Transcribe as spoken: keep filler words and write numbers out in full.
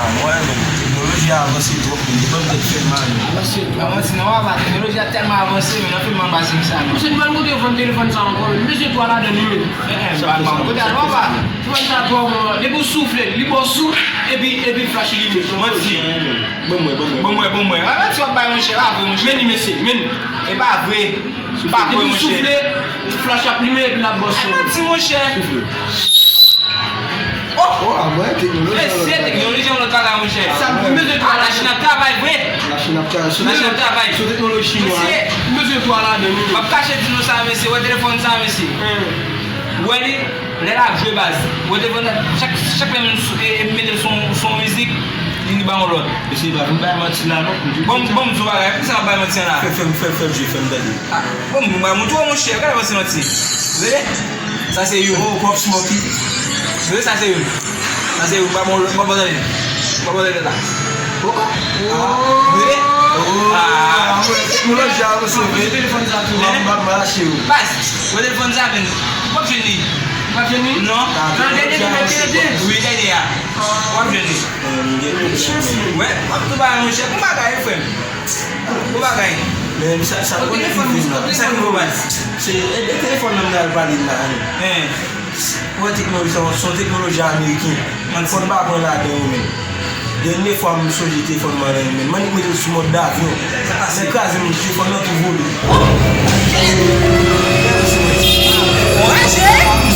Mwen menm, teknoloji a avanse twòp, men li ban m tèt fè mal. Avanse twòp. Avanse non, papa, teknoloji a tèlman avanse, men nan fim nan pa se sa non. Misye, nou pa konn kote yo vann telefòn sa ankò, men misye twa ladan li menm. Eh, eh, pa, pa, kote a non, papa. Telefòn sa twò bon, depi w soufle, li ba w souf, epi, epi flash li limen. Manti. Bon mwen, bon mwen. Bon mwen, bon mwen. Ah, manti w ap bay, monchè, pa vre, monchè. Men li, mesye, men li. E pa vre. M pa kwè, monchè. Depi w soufle, flash ap limen, epi l ap ba w souf. Manti, monchè. Soufle. Oh! Oh, a mwen, teknoloji an lòt bagay. Mesye, teknoloji an lòt bagay, monchè. Sa, m bezwen twa ladan. Lachin ap travay vre. Lachin ap travay. Lachin ap travay. Sou teknoloji chinwa. Mesye, m bezwen twa ladan, wi. M ap kache di nou sa, mesye. Wè telefòn sa, mesye. Wè li, lè l ap jwe baz. Wè telefòn sa, chak, chak lè m, e, e, mete l sou, sou yon mizik, li, li ba yon lòt. Mesye, pa vin bay manti la, non. Bon, bon, m di w bagay, poukisa m ap bay manti an la? Fè, fè, fè, fè, fè, fè m tande. Ah, bon, mwen montre w, monchè, gade manti, manti. Tande? Sa se youn. Oh, Pop Smoky. Tande, sa se youn. Sa se youn, pa bon, pa bon tande. Pa bon tande la. Oh, oh. Ah, tande? Oh, ah, mwen, teknoloji a avanse vre. Telefòn sa tou. Mwen, mwen, mwen lâché yo. Baz, mwen telefòn sa vin. W ap jwenn li. W ap jwenn li? Non. Ah, nan dènye ki mete. Wi, dènye a. W ap jwenn li. Wè, w ap tou bagay, monchè. Bon bagay, frè m. Bon bagay. Men sa, sa, telefòn, sa ki bon baz. Se, e, e telefòn nan m t al pale la, hein. Hein. Wè teknoloji, se yon, se yon teknoloji ameriken. Fò n pa pran ladan yo menm. Dènye fwa m sonje telefòn mwen nan men m, m annik mete l sou mòd davyon. Sa pase? Nèg kraze m, telefòn nan tou vole. Monchè!